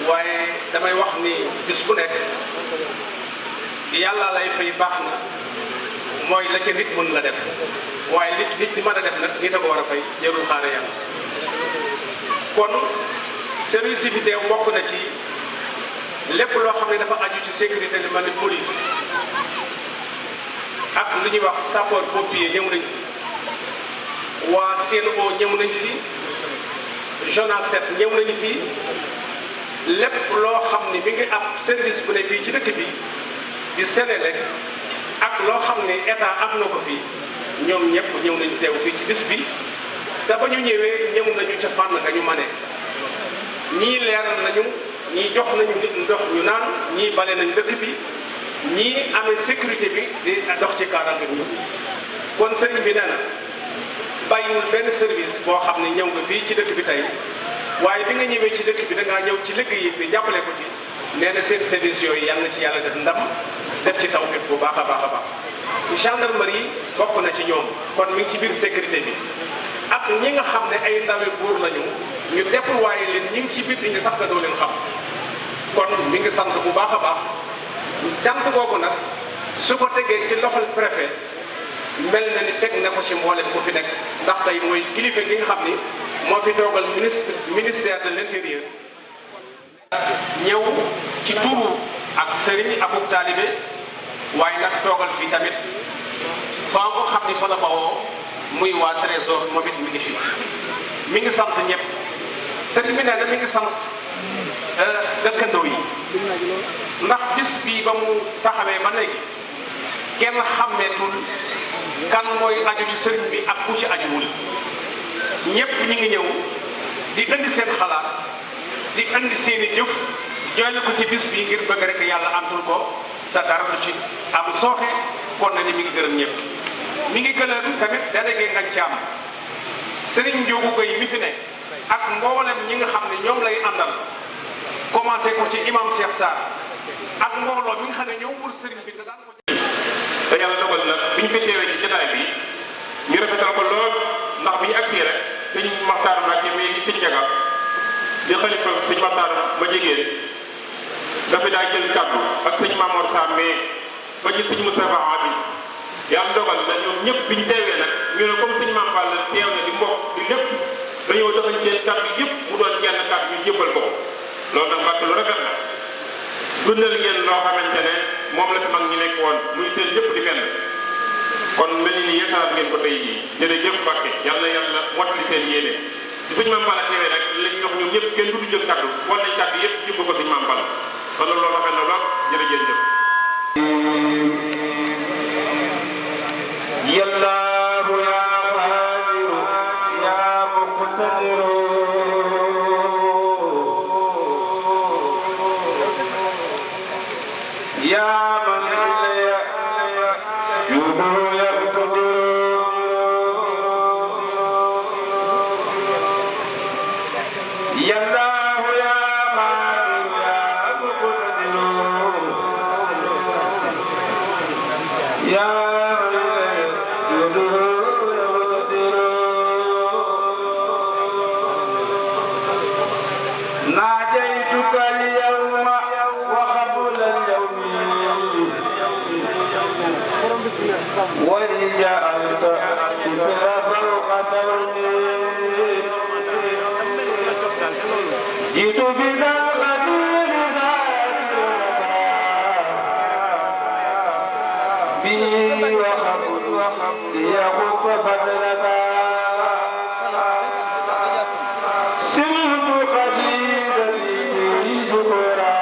waaye damay wax ni bis bu nekk yàlla lay fay baax na mooy la ca nit mën la def waaye nit di mën a def nag nit a ko war a fay jarul xaare yàlla. kon service bi teew bokk na ci lépp loo xam ne dafa aju ci sécurité li mel ni police ak lu ñuy wax sapeur pompier ñëw nañ fi waa CNO ñëw nañ fi JONASET ñëw nañu fi lépp loo xam ni mi ngi ab service bu ne fii ci dëkk bi di Senelec ak loo xam ne état am na ko fii ñoom ñëpp ñëw nañu teew fii ci bis bi te ba ñu ñëwee ñëw nañu ca fànn nga ñu mane ñii leeral nañu ñii jox nañu nit ndox ñu naan ñii bale nañ dëkk bi ñii amee sécurité bi di dox ci kaaraange bi kon sëriñ bi nee na bàyyiwul benn service boo xam ne ñëw nga fii ci dëkk bi tey waaye bi nga ñëwee ci dëkk bi da ngaa ñëw ci liggéey bi jàppale ko ci nee na seen service yooyu yàlla na ci yàlla def ndam def ci tawfeex bu baax a baax a baax. gendarmerie bokk na ci ñoom kon mi ngi ci biir sécurité bi ak ñi nga xam ne ay ndawi buur lañu ñu déployé leen ñi ngi ci biir ñi sax nga doo leen xam kon mi ngi sant bu baax a baax jant googu nag su ko tegee ci loxol préfet mel na ni teg na ko ci mboolem ku fi nekk ndax tey mooy kilifa gi nga xam ni moo fi toogal ministère de l'intérieur ñëw ci turu ak sëriñ akub taalibe waaye nag toogal fii tamit fa nga xam ni fa la bawoo muy waa trésor moom it mi ngi fi mi ngi sant ñëpp sëriñ bi nee na mi ngi sant dëkkandoo yi ndax bis bii ba mu taxawee ba léegi kenn xàmmeetul kan mooy aju ci sëriñ bi ak ku ci ajuwul ñëpp ñi ngi ñëw di indi seen xalaat di indi seen i jëf jooy ko ci bis bi ngir bëgg rek yàlla antul ko te dara du ci am sooxe kon na ni mi ngi gërëm ñëpp mi ngi gërëm tamit délégué ngañ caam sëriñ Njóogu Gay mi fi ne ak mboolem ñi nga xam ne ñoom lay àndal commencé ko ci imam Cheikh Sarr ak mbooloo mi nga xam ne ñoo wër sëriñ bi te daan ko te yàlla dogal na bi ñu fi teewee ci jotaay bi ñu rafetal ko lool ndax bi ñu agsee rek sëñ Maxtaar Mbàkke mais di sëñ Jaga di xalifa sëñ Maxtaar ma jigéen dafa daa jël kàddu ak sëñ Mamor Sarr mais ba ci sëñ Moustapha Abis yàlla dogal na ñoom ñëpp bi ñu teewee nag ñu ne comme sëñ Mame Balla teew na di mbokk di lépp dañoo doxañ seen kàddu yëpp mu doon genn kàddu ñu jébbal ko loolu nag mbàkk lu rafet la dundal ngeen loo xamante ne moom la fi mag ñi nekk woon muy seen lépp di benn kon mel ni yeesalaat ngeen ko tey jii jërëjëf Mbàkke yàlla yàlla mottali seen yéene ci sëñ Mame Balla teewee nag lañ jox ñoom ñëpp kenn du jël kàddu wala nañ kàddu yëpp jébbal ko sëñ Mame Balla kon loolu rafet na lool jërëjëf jëf yallahu ya qadiru ya muqtadiru ya man ilayya yuhu yaqtadiru yallahu ya qadiru ya muqtadiru ya ناجيتك اليوم وقبل اليوم وجعلت ستر فوق ثوبي جئت بذا القدير ذاكرك به وخفت ليخف فضلك سمت قصيدتي شكرا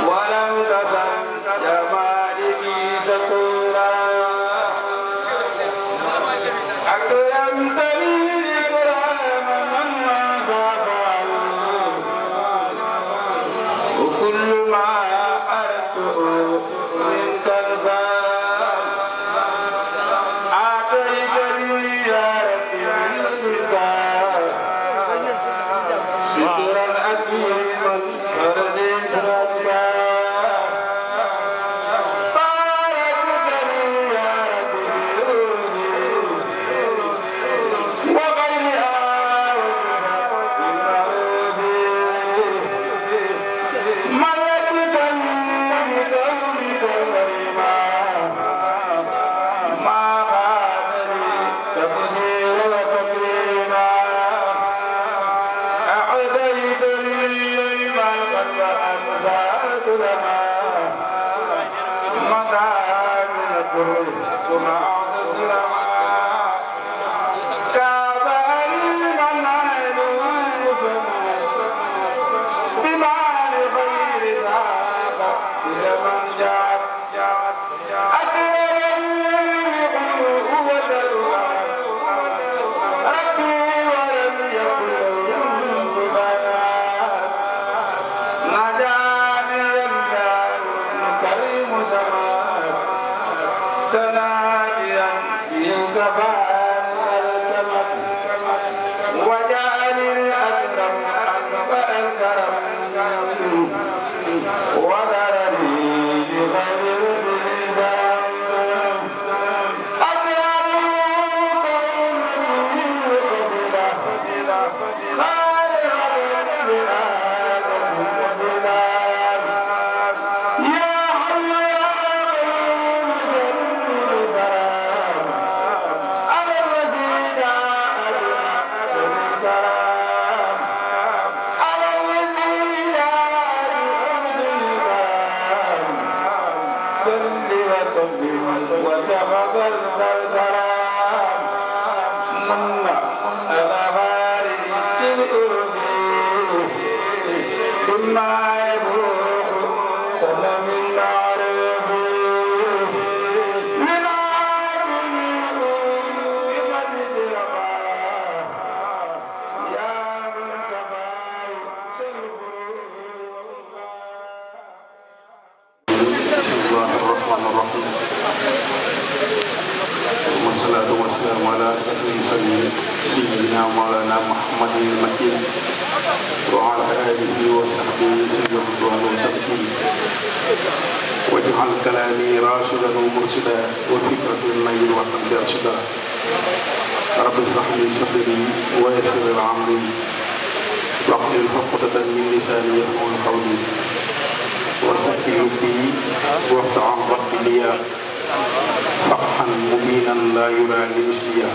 ولم تزل يا مالكي شكورا أكرمتني إكراما من سافر وكل ما أردته منك الباب أعطيتني يا ربي من لدنك شكرا أكيما فرديت ربك باركتني يا ربي وغيرها وزهت بالمعروف ملكتني بكونك كريما ما خانني تبصير وتكريما أعطيتني ما قد أنزلت لنا متاع من الدر وما أعطيت لنا تناديا ينكفان الكمل وجعل الأكرم أكبر الكرم وذرني بغير الإنسان أكرم كوني قصيدة خالق بآدم وبلاد يا حي يا قيوم سلم سلام على الوزير سلام على الوزير صل وسلم وتقبل الكلام من على غارب الأرض بما يبوح سلم المعروف من عالم بمجد رباه يا من كفاه بسم الله الرحمن الرحيم والصلاة والسلام على أشرف المرسلين سيدنا مولانا محمد المكين وعلى آله وصحبه سيد الرضوان والتمكين واجعل كلامي راشدا ومرشدا وفكرتي النير وقلبي أرشدا رب اشرح لي صدري ويسر أمري واحلل عقدة من لساني يفقهوا قولي وسكن لبي وافتح عن ربي لي فتحا مبينا لا يرى لمثليا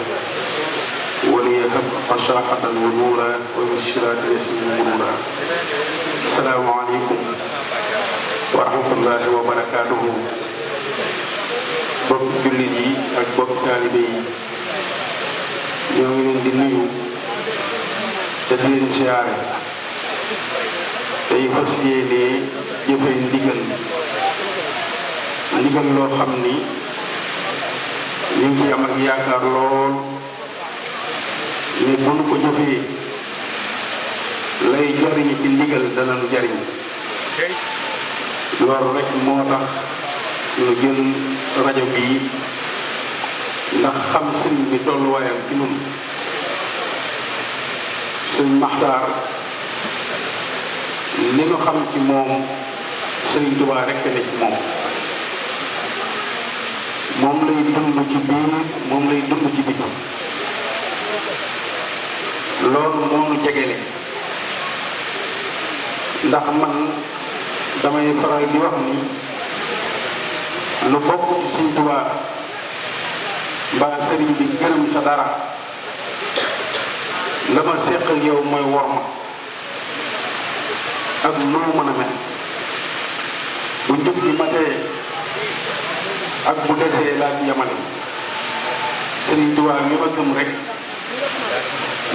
وليهب فشاحة ونورا وبشرات يسير نورا. السلام عليكم ورحمة الله وبركاته. bokk jullit yi ak bokk taalibe yi ñoo ngi leen di nuyu te di leen siyaare tey fas yéene jëfe ndigal loo xam ni ñu ngi am ak yaakaar lool ni bu nu ko jëfee lay jariñ ci ndigal dana nu jariñ loolu rek moo tax ñu jël rajo bi ndax xam sëriñ bi tolluwaayam ci ñun sëñ Maxtaar li nga xam ci moom sëriñ Tuubaa rekk ne ci moom lay dund ci biir moom lay dund ci biti loolu moo nu jegele ndax man damay faral di wax ni lu bokk ci sëriñ Tuubaa mbaa sëriñ bi gërëm sa dara la ma seq ak yow mooy worma ak nu mu mën a mel bu njëg gi matee ak bu desee laa ci yamale Sëriñ Tuubaa mi ma gëm rek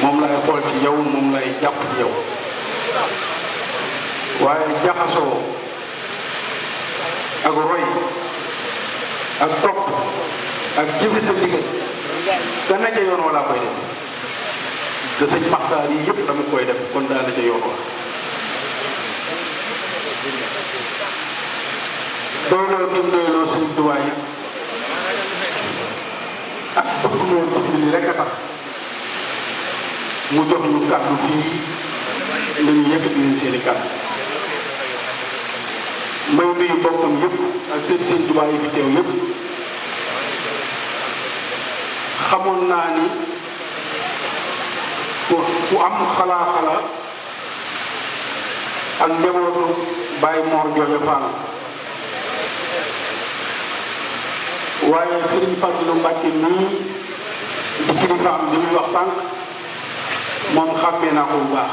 moom lay xool ci yow moom lay jàpp ci yow waaye jaxasoo ak roy ak topp ak jëfe sa ndigal ka na ca yoon wala koy def te sëñ Maxtaar yi yëpp dama koy def kon daa na ca yoon wax doyloo gi mu doyloo Sëriñ Tuubaa yi ak bëgg moo bëgg li rek a tax mu jox ñu kàddu fii nañu yëkkati leen seeni kàddu may nuyu bokkam yëpp ak seen Sëriñ Tuubaa yi fi teew yëpp xamoon naa ni ku am xalaa ak njabootu Baye Mor Jooja Fall waaye Sëriñ Fadilu Mbàkke nii di kilifaam bi muy wax sànq moom xàmmee naa ko bu baax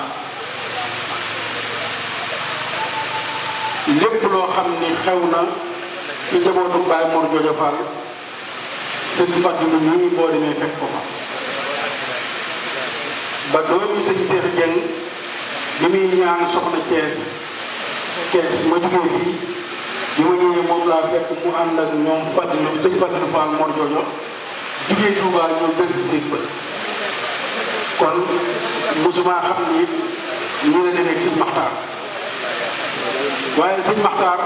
lépp loo xam ni xew na ci njabootu Baye Mor Jooja Fall Sëriñ Fadilu nii boo demee fekk ko fa ba doomi sëñ Cheikh Dieng bi muy ñaan soxna Kees ma jógee fii bi ma ñëwee moom laa fekk mu ànd ak ñoom Fadilu sëñ Fadilu Fall Mor Joojo jugee Touba ñëw del si seen bët kon musuma xam ni ñu la demee sëñ Maxtaar waaye sëñ Maxtaar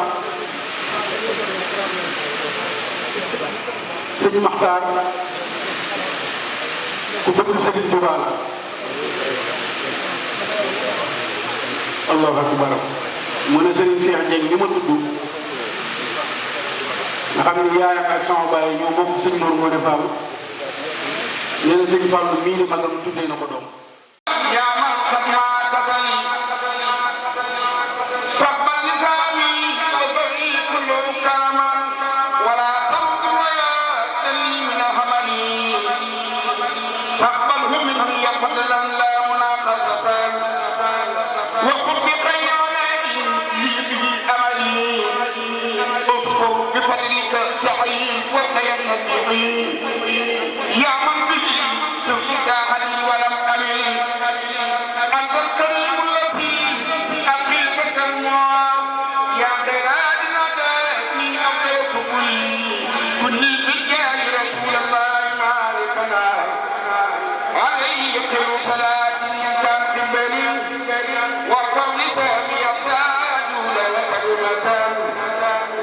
ku bëgg Sëriñ Touba la allahu akbar mu ne Sëriñ Cheikh Dieng li ma tudd nga xam ni yaayam ak sama baay ñoo bokk sëñ Noor Ngoone Fall nee na sëñ Fall mii ni magam tuddee na ko doom يا من به سبك هل ولم أمل أنت الكريم الذي أقلبك الماء يا خيرات نداني أمرت كلي بالجاه رسول الله مالكنا عليه خير صلاة كان قبلي وارفع لساني أفساد ولا كلمة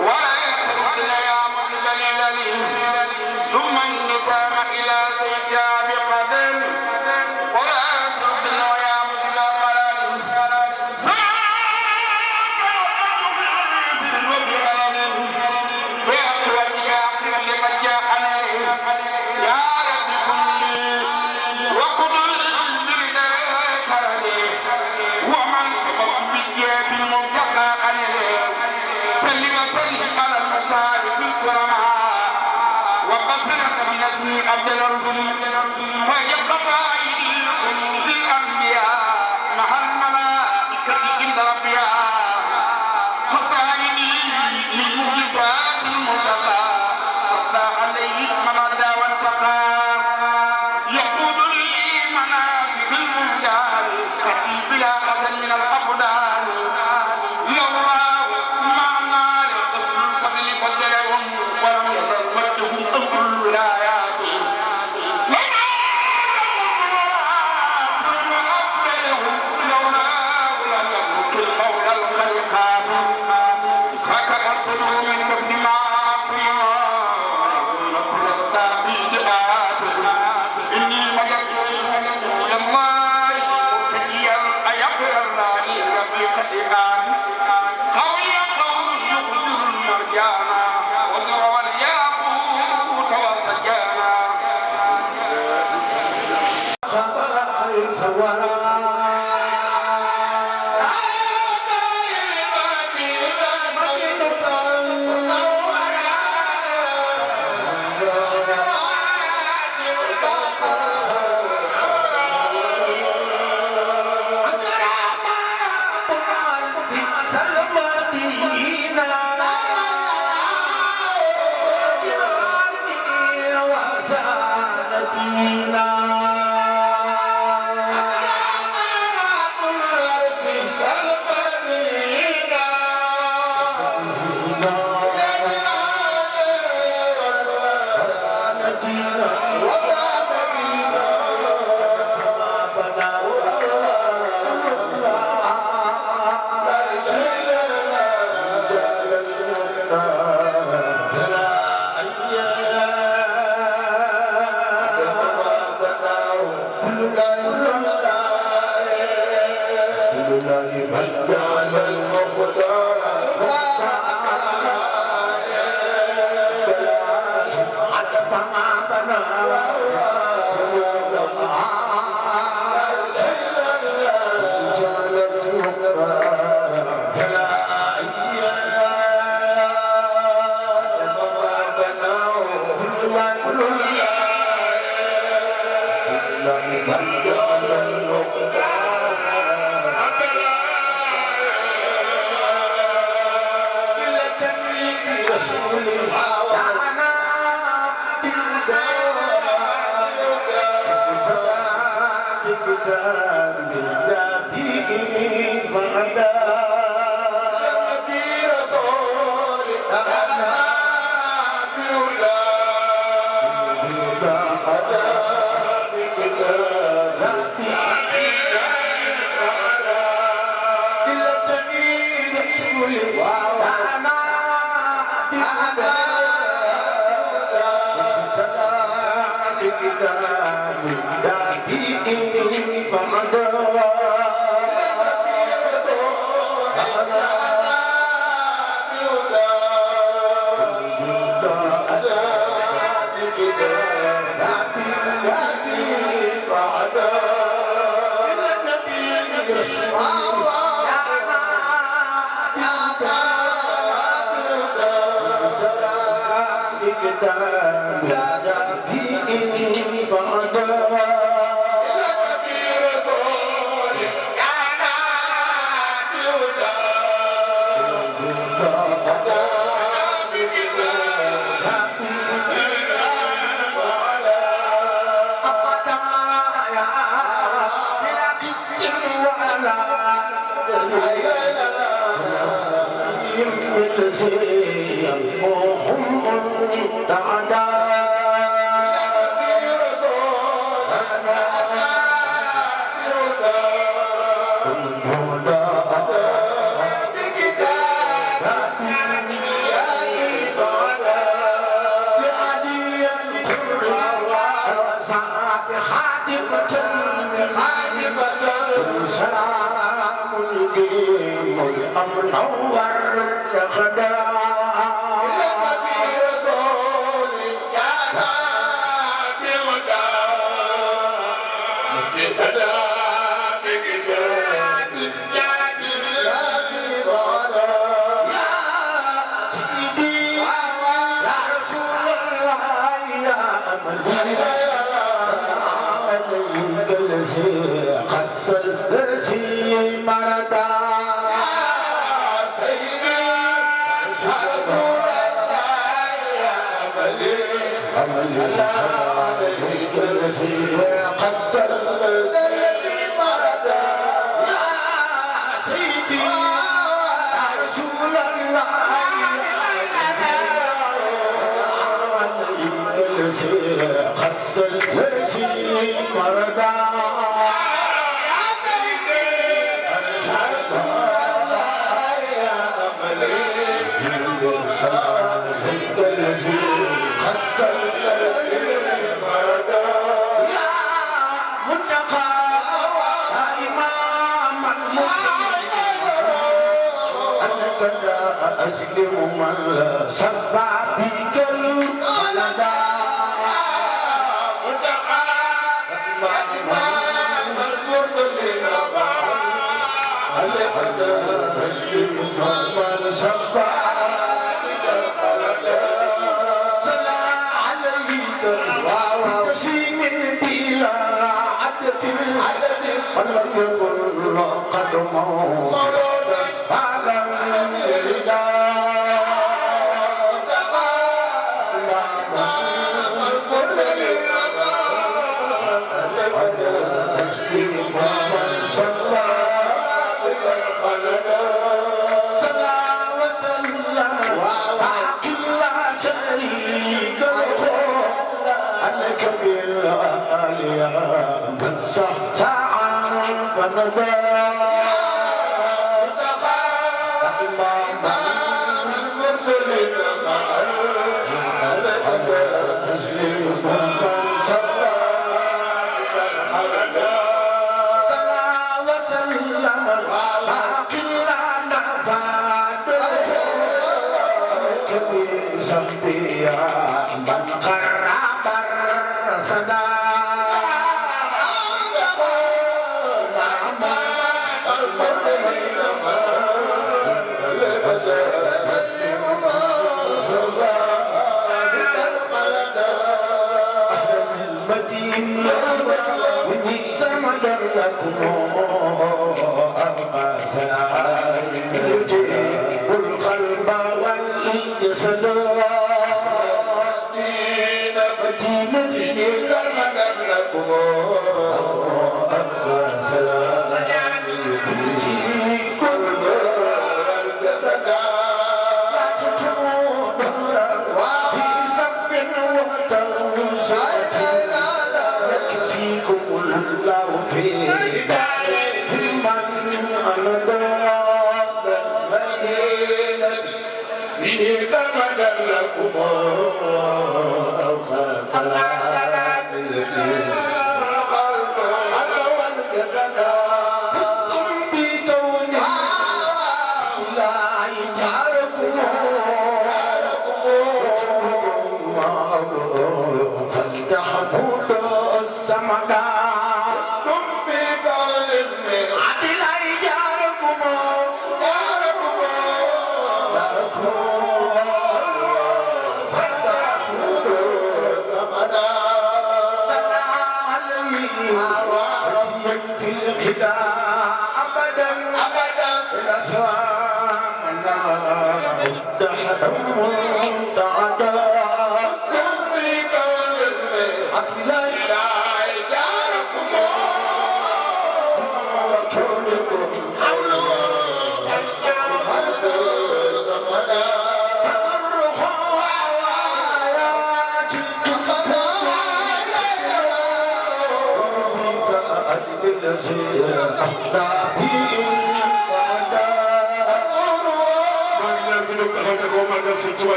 ولا يتركنا يا مقبل لي ثم النسام إلى سيدها بقدم ولا تردنا يا مثل الخلال سامر وبغلل ويأكل يأكل لمن جاءني يا رب كلي وقل لنا كرني ومن تبق بالجاه المنتقى أني سلم وسلم على المختار في الكرماء وقصرت من اسمي عبد الرسول وهي قبائل القلوب الانبياء مع الملائكه عند ربها حسائني للمعجزات المرتقى صلى عليه من هدى وانتقى يقول لي منافذ البلدان تاتي بلا اذى من الابدان لولا ما نال اهل الفضل فضلهم ولم يزل مجدهم اهل الولايات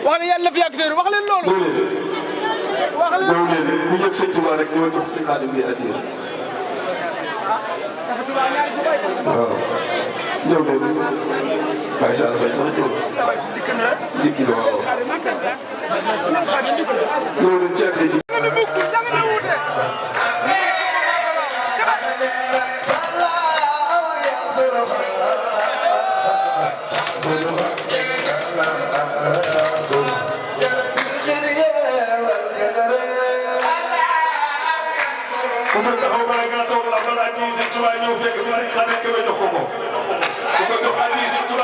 wax leen yàlla na fi yàgg te wax leen loolu. wax leen ñëw leen ku yëg sëñ Tuubaa rek ñëw jox si Xaadim bi addiya. waaw ñëw leen Baye Sall Faye sax ñëw na. dikki na waaw. ñëw leen ci addiya ji. Come on.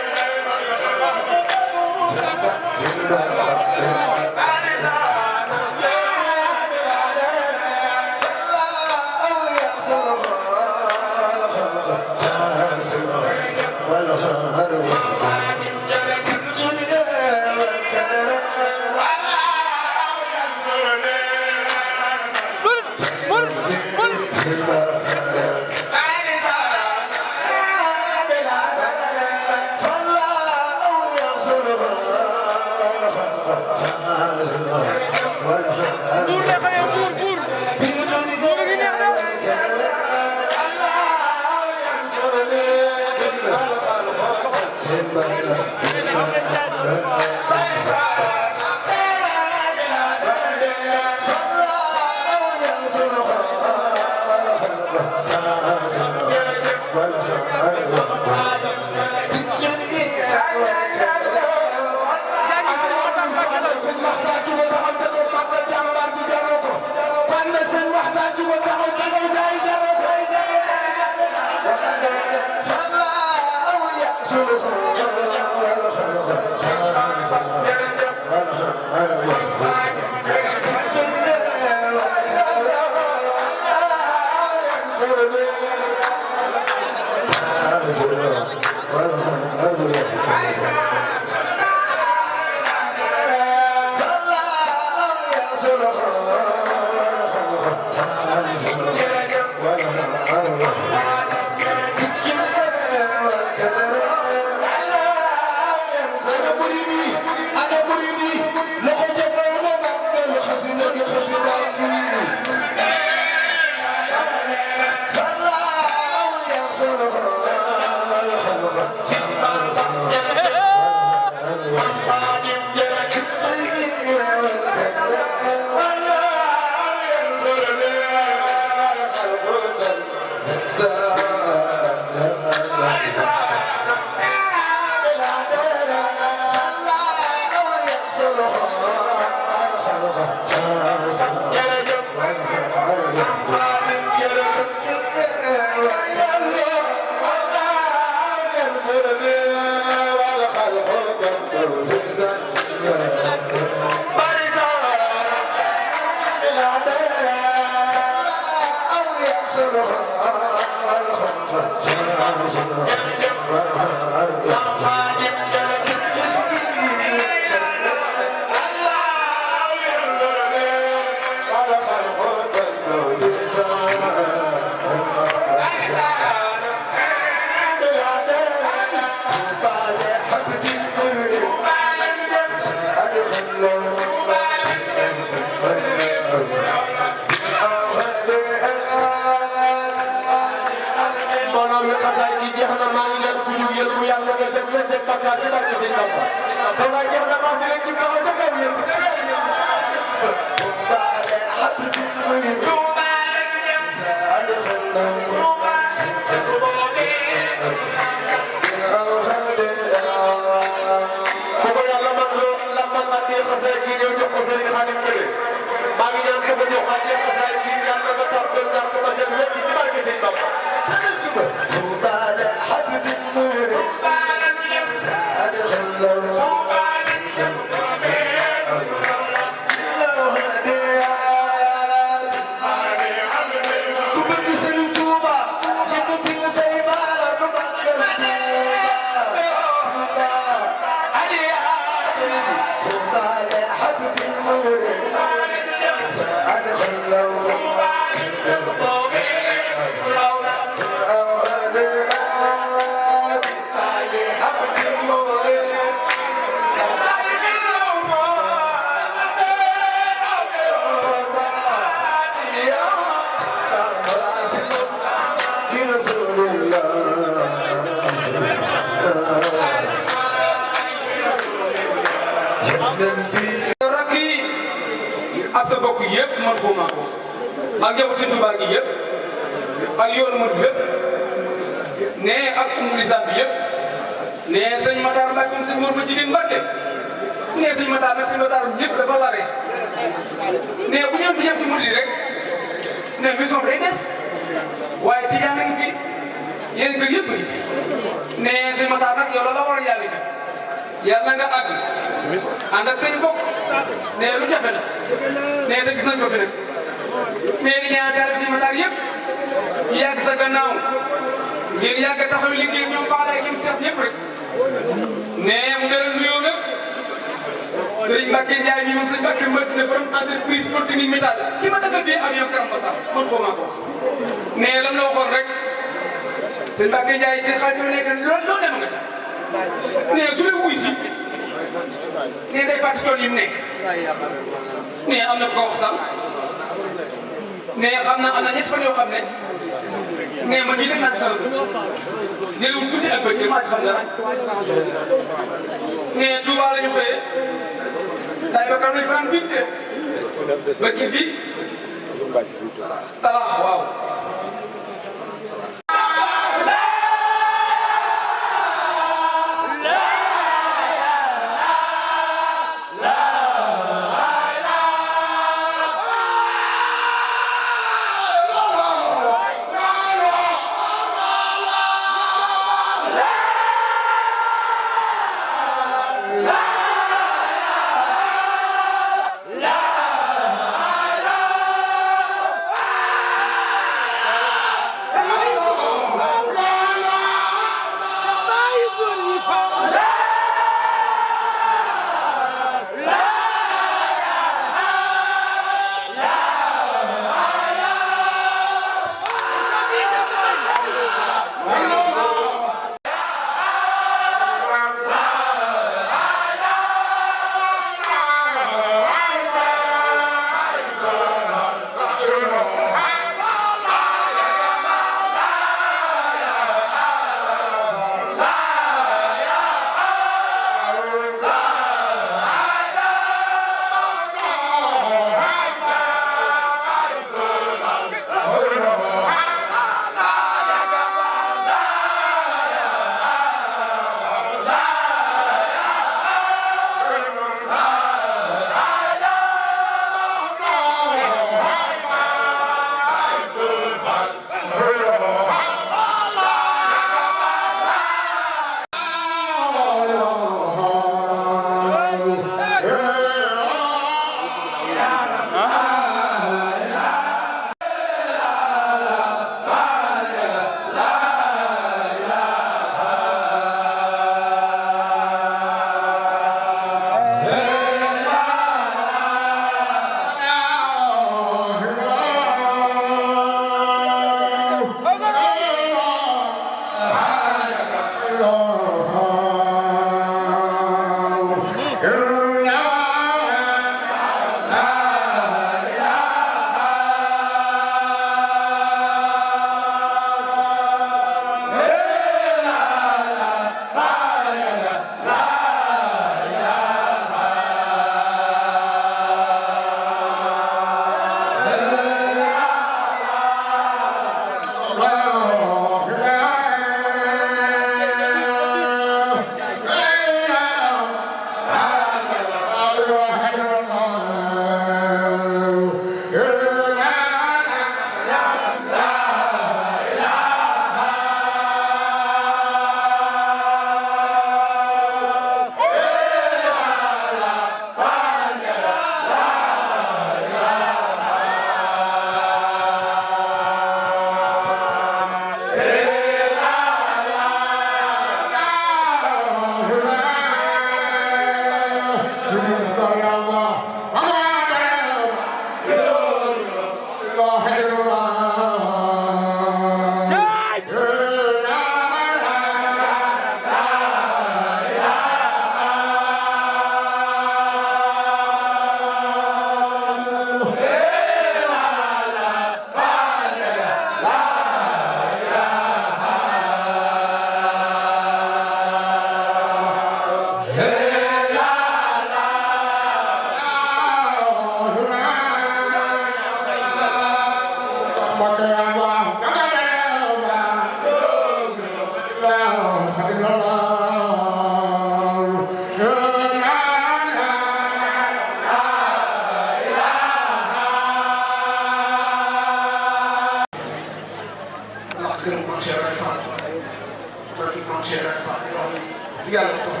yàlla mu toog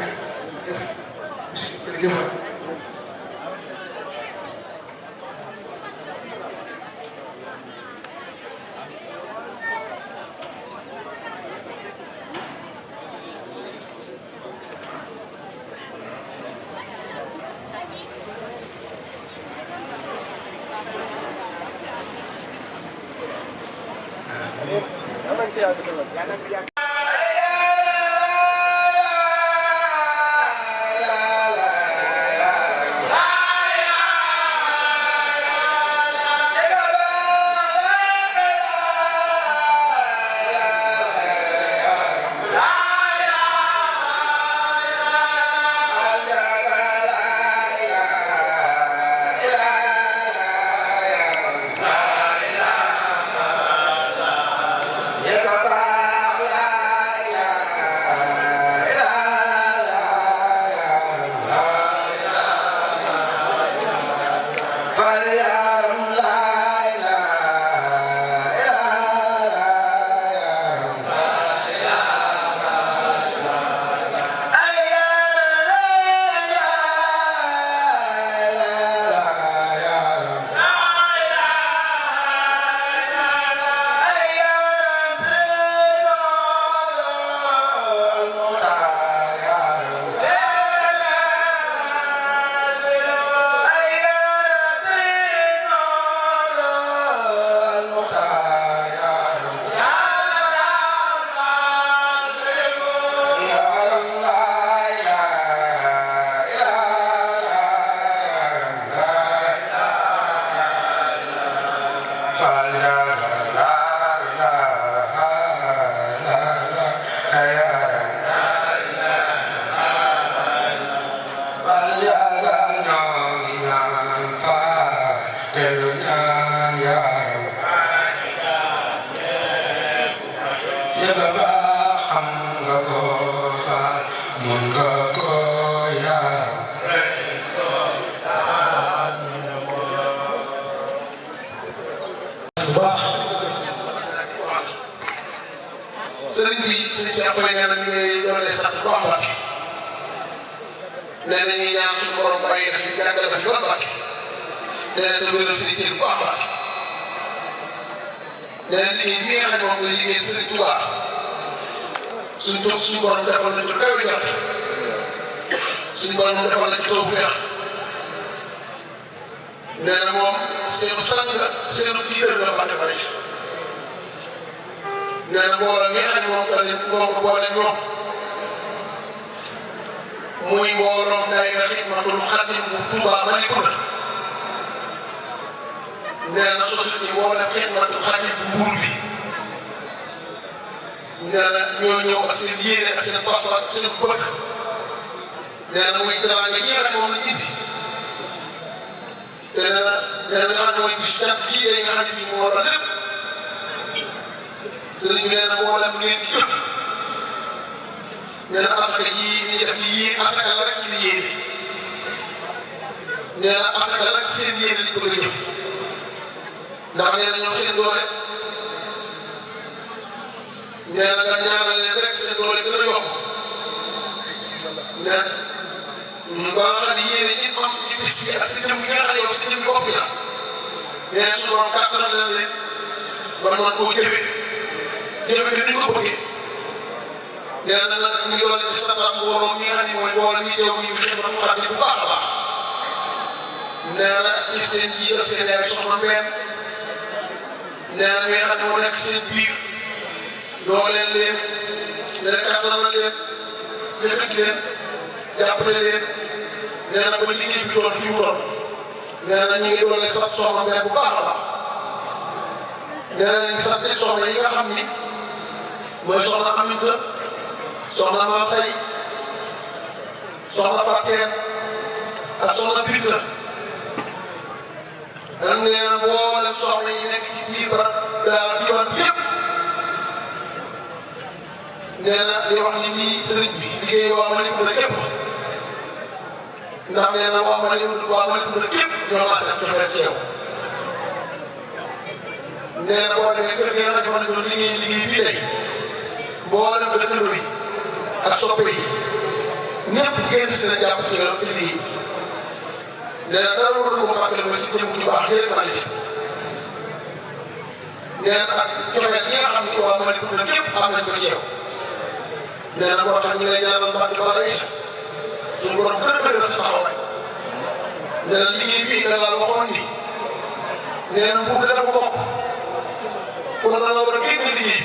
jëf bis jërëjëf sëriñ bi sëriñ Cheikh Faye nee na ñu ngi doole sant bu baax Mbacke nee na ñuy ñaan suñu borom bàyyi fi yàggal fi ba Mbacke nee na te wéral sëriñ Thiel bu baax Mbacke nee na liggéey bi nga xam ne moom la liggéey sëriñ Touba suñu borom defal nañu kaw yi jot suñu borom defal nañu taw feex nee na moom seenu sang la seenu tiitar la Mbacke bari nee na mbooloo mi nga xam ne moom ko boole ñoom muy mbooloom daayira Xidmatul Xaadim bu Touba Malicounda nee na société mboolem Xidmatul Xaadim bu Mbuur bi nee na ñoo ñëw ak seen yéene ak seen pas-pas ak seen bëgg nee na muy teraanga ñi nga xam ne moom lañ indi te nee na nga xam ne mooy bis jàpp bii day nga xam ne bii moo war a lépp sëriñ bi nee na mboolem ngeen ci jëf nee na asaka yi ñuy def yii asaka la rek ñu yéene nee na asaka la rek seen yéene li bëgg a jëf ndax nee na ñoom seen doole nee na nga ñaanal leen rek seen doole gën a yokk nee ba nga xam ne yéene ñi am ci bis bi ak sa jëm gi nga xam ne yow sa jëm bopp la nee na suñu borom kàttanal leen ba mën koo jëfe jëfe ni ñu ko bëggee nee na nag ñu ngi doon di santal mbooloo mi nga xam ne mooy mbooloo mi teew ñu xëy na mu xam ne bu baax a baax nee na ci seen jiital seen yaay soxna Mbène nee na mi nga xam ne moo nekk seen biir dooleel leen nee na kàttanal leen yëkkati leen jàppale leen nee na ba liggéey bi toll fi mu toll nee na ñu ngi doon sant soxna Mbène bu baax a baax nee na leen sant soxna yi nga xam ni mooy soxna Aminta soxna Mame Say soxna Fatou Seen ak soxna Binta dañ nee na mboolem soxna yi nekk ci biir ba diwaan bi yëpp nee na li wax ni nii sëriñ bi liggéey waa Malicounda képp ndax nee na waa Malicounda képp ñoo maa sax joxe ci yow nee na boo demee kër gi nga xam ne liggéey bii tey mboolem dëkkandoo yi ak soppe yi ñëpp génn si na jàpp ci loolu ci liggéey nee na dara war ko màggal mooy si jëm ju baax yëpp maa ngi si nee na ak joxe gi nga xam ne waa Malick nag yëpp am nañ ko ci yow nee na moo tax ñu ngi lay ñaanal Mbàkke wala Isa suñu borom gën a dëgëral sa taxawaay nee na liggéey bii da ngaa waxoon ni nee na mbuur dana ko bokk kon da nga war a génn liggéey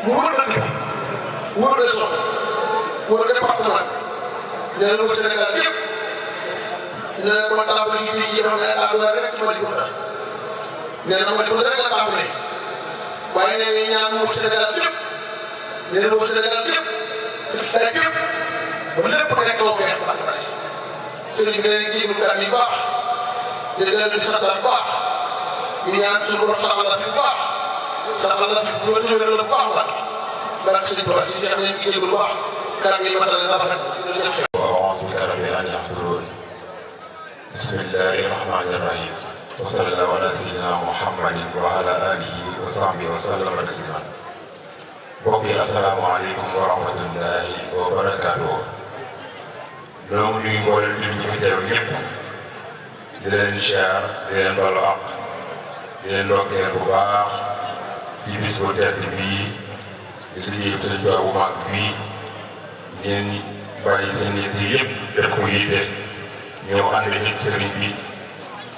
mu wër dëkk bi wër région wër département bi nee na wër Sénégal yëpp nee na kon tàmbali liggéey yi dafa ne tàmbali rek ci Malick nee na Malick rek la tàmbalee waaye nee na ñaan mu Sénégal yëpp nee na wër Sénégal yëpp def day yëpp ba lépp nekk loo feex baax na si sëriñ bi nee na jéegul kàddu yu baax di dellu di santal bu baax di ñaan suñu borom saxal la fi bu baax saxal la fi bu ma tëjee la bu baax baax barke sëriñ Tuubaa si Cheikh nañ ko jéegul bu baax kàddu yi matale na rafet jërëjëf. وأعوذ بك رب أن يحضرون بسم الله الرحمن الرحيم وصلى الله على سيدنا محمد وعلى آله وصحبه وسلم تسليما. mbokk yi asalaamaaleykum wa rahmatullahi wa barakaatuh. ñoo ngi nuyu mboolem nit ñi fi teew ñëpp di leen siyaar di leen balu àq di leen ndokkeel bu baax ci bis bu tedd bii di liggéey sëñ Tuubaa bu mag bii ngeen bàyyi seen nit yi yëpp def ko yitte ñëw ànd ci sëriñ bi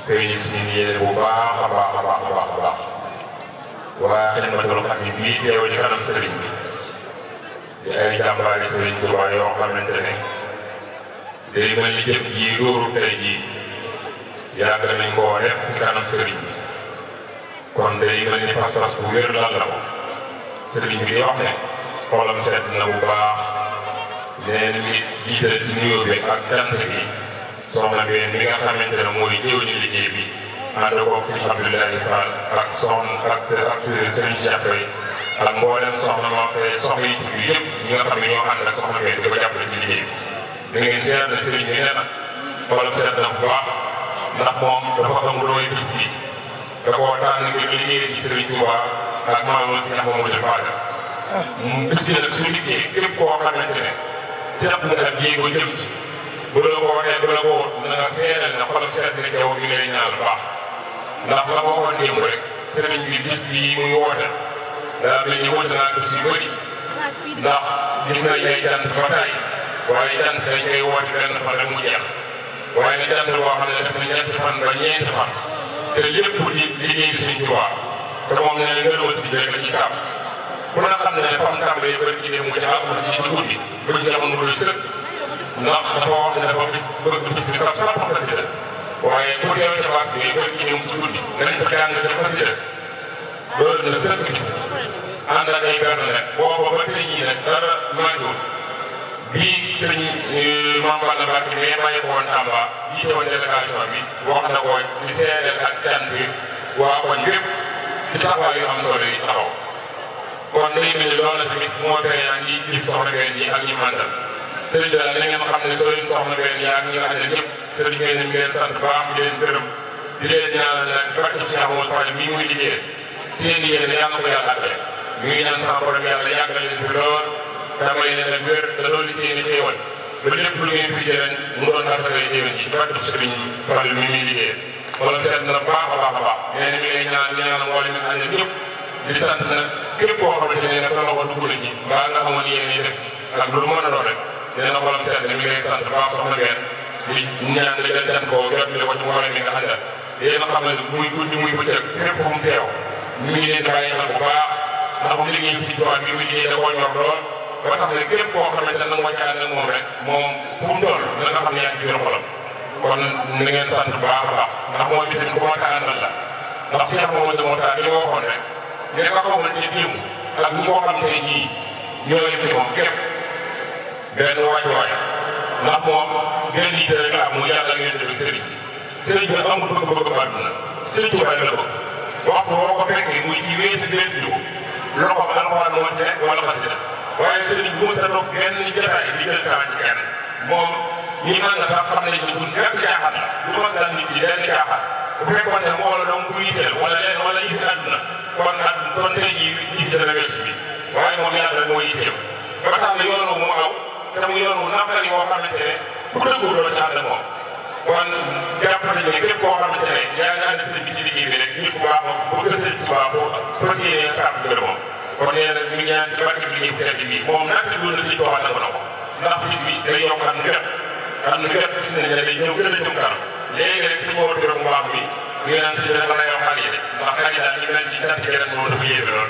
feeñ seen yéene bu baax a baax a baax a baax a baax. waa Xidmatul Xadim bii teew ci kanam sëriñ bi di ay jàmbaari sëriñ Tuubaa yoo xamante ne day mel ni jëf ji dóoru tey jii yàgg nañ koo def ci kanam sëriñ bi kon day mel ni pas-pas bu wér lan la ko sëriñ bi di wax ne xoolam seet na bu baax nee na mi jiital ci nuyoo bi ak cant gi soxna bi mi nga xamante ne mooy ñëw ñu liggéey bi ànd koog sëñ Abdoulaye Fall ak sëñ Cheikh Faye ak mboolem soxna moom soxna yi bi yëpp ñi nga xam ne ñoo ànd ak soxna bi di ko jàppale ci liggéey bi. da ngeen seet na sëriñ bi nee na xoolam seet na bu baax ndax moom dafa amul looy bis bi da koo tànn ngir liggéey ci sëriñ Touba ak maam si ndax moom la Fadal. bis bi nag su liggéey képp koo xamante ne seet nga ak jéego jëm ci bu la ko waxee bu la ko wut na nga seeral na xolam seet na jaww gi lay ñaan lu baax. ndax la ma waxoon démb rek sëriñ bi bis bii muy woote daa mel ni woote naa bis yu bëri ndax gis nañ ay jant ba tey waaye jant dañ koy woote benn fan rek mu jeex waaye nag jant boo xam ne def na ñetti fan ba ñeenti fan te lépp di liggéey Sëriñ Tuubaa te moom ne ngërëmal si rek la ciy sàmm ku ne xam ne fam tàmbalee ba ci dem mu ci àggul si ci guddi ba ci jamono bu sëkk ndax dafa wax ne dafa bëgg bis bi saf saf xasida waaye bu teew ca baas bi ba ci ñoom ci guddi danañ fa jàng ca xasida loolu na sëkk bis ànd ak ay benn nag booba ba tey jii nag dara manquewul bii sëñ Mame Balla Mbacké mais bàyyi ko woon Tamba jiite woon délégation bi wax na ko di seedeel ak can bi waa koñ bépp ci taxawaay yu am solo yi taxaw kon day mel ni loolu tamit moo feeñaan ñi jib soxna benn yi ak ñi màndal sëriñ bi daal na ngeen xam ne soo leen soxna benn yi ak ñi nga àndal ñëpp sëriñ bi mi ngi leen sant baax di leen gërëm di leen ñaanal nag barke Cheikh Amadou Fall mii muy liggéey seen yéene yàlla na ko yàlla àggale mi ngi ñaan sama borom yàlla yàggal leen fi lool te may leen ak wér te loolu seen i xéewal ba lépp lu ngeen fi jëren mu doon asakay déwén ji ci barke sëriñ Fall mi muy liggéey wala seet na baax a baax a baax nee na mi ngi lay ñaan di ñaanal mboolem mi àndal ñëpp di sant nag képp koo xamante ne sa loxo dugg na ci mbaa nga amoon yéene def ak lu mën a doon rek nee na xolam seet na mi ngi lay sant baax soxna ngeen di ñaan nga jël can koo jottali ko ci mboolem mi nga àndal yéen a xam ne muy guddi muy bëccëg fépp fu mu teew mi ngi leen di bàyyi xel bu baax ndax mu liggéey si tubaab bi muy liggéey da koo ñor lool ba tax ne képp koo xamante ne nga ànd ak moom rek moom fu mu toll na nga xam ne yaa ngi ci biir xolam kon na ngeen sant baax a baax ndax moom itam ku ma àndal la ndax Cheikh Mamadou Moutar li ma waxoon rek ne nga xamal ci démb ak ñi ko xam ne ñii ñoo yem ci moom képp benn wàccuwaay ndax moom benn yitte rek la am muy yàlla ngeen def sëriñ bi amul bëgg-bëgg ba àdduna sëriñ Tuubaa la bëgg waxtu boo ko fekkee muy ci wéet bi ko loxo ba alxuraan moo ci nekk wala xasida waaye sëriñ bi mosut a toog benn jotaay di jël temps ci kenn moom ñi mën na sax xam nañ ne du nekk caaxaan la du mas daan nit ci lenn caaxaan bu fekkoon ne moo la doon bu yitteel wala leen wala yitte àdduna kon tey jii yitte dana weesu bi waaye moom yàlla rek moo yitteem ba tax na yoonu mu aw te mu yoon wu naqari woo xamante ne ku dëggoo doo ci ànd ak moom kon jàpp nañu ne képp koo xamante ne yaa ngi ànd sëriñ bi ci liggéey bi rek nit ku baax moom bëgg sëriñ Tuubaa ko fas yéene sàpp gërëm moom kon nee na mi ñaan ci barke bi liggéey bu tedd bi moom nag doon na sëriñ Tuubaa nangu na ko ndax bis bi day yokk am nu wet gis nañ ne day ñëw gën a jëm kanam léegi rek sëñ Mor Touré mu baax mi ñu naan si dana la yow xar yi de ndax xar yi daal ñu mel ci cant gi ren moom dafa yéeme lool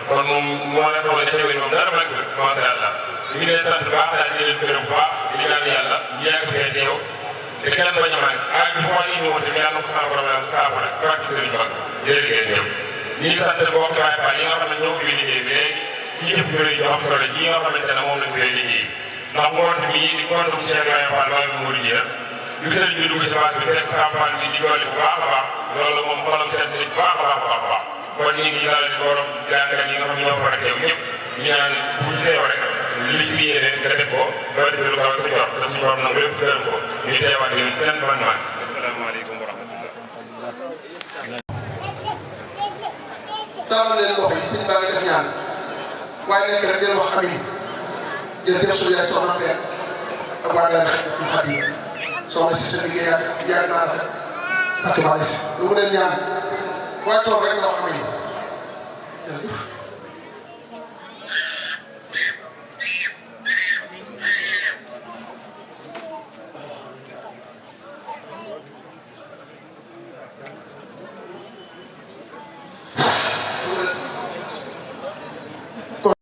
kon moom moo la xamal ne xewee moom dara mag macha allah ñu ngi leen sant baax daal di leen gërëm bu baax di ñaan yàlla ñu yàgg fee teew te kenn bañ a manqué ah bi foo indi woon tamit yàlla na ko saa borom saafara barke sëriñ mag jërë ngeen jëf ñu ngi sant mbokki Baay Faal yi nga xam ne ñoo ngi liggéey bi léegi ñi jëf jërëjëf ñu am solo ji nga xamante ne moom lañ koy liggéey ndax ngont mii di ngontu Cheikh Ibrahima Fall waaye Mouride la bi sëriñ bi dugg ci baat bi fekk sampal bi di dolli bu baax a baax loolu moom xolam seet nit bu baax a baax a baax a baax kon ñu ngi dalal di borom jàngat yi nga xam ne ñoo war a teew ñëpp ñu naan bu ci teew rek li si yéene nga def ko ba defee lu kaw sa jot te suñu borom nag lépp gërëm ko ñu teewaat yi kenn man man asalaamaaleykum wa rahmatullah taal leen loxo yi sëñ baa ngi def ñaan waaye nekk rek leen wax amin jërëjëf suñu yaay soxna Pène ak waa Daara ñu xam yi soxna si sa liggéey yaay naa la ak maalis lu mu leen ñaan waaye toog rek nga wax amin jërëjëf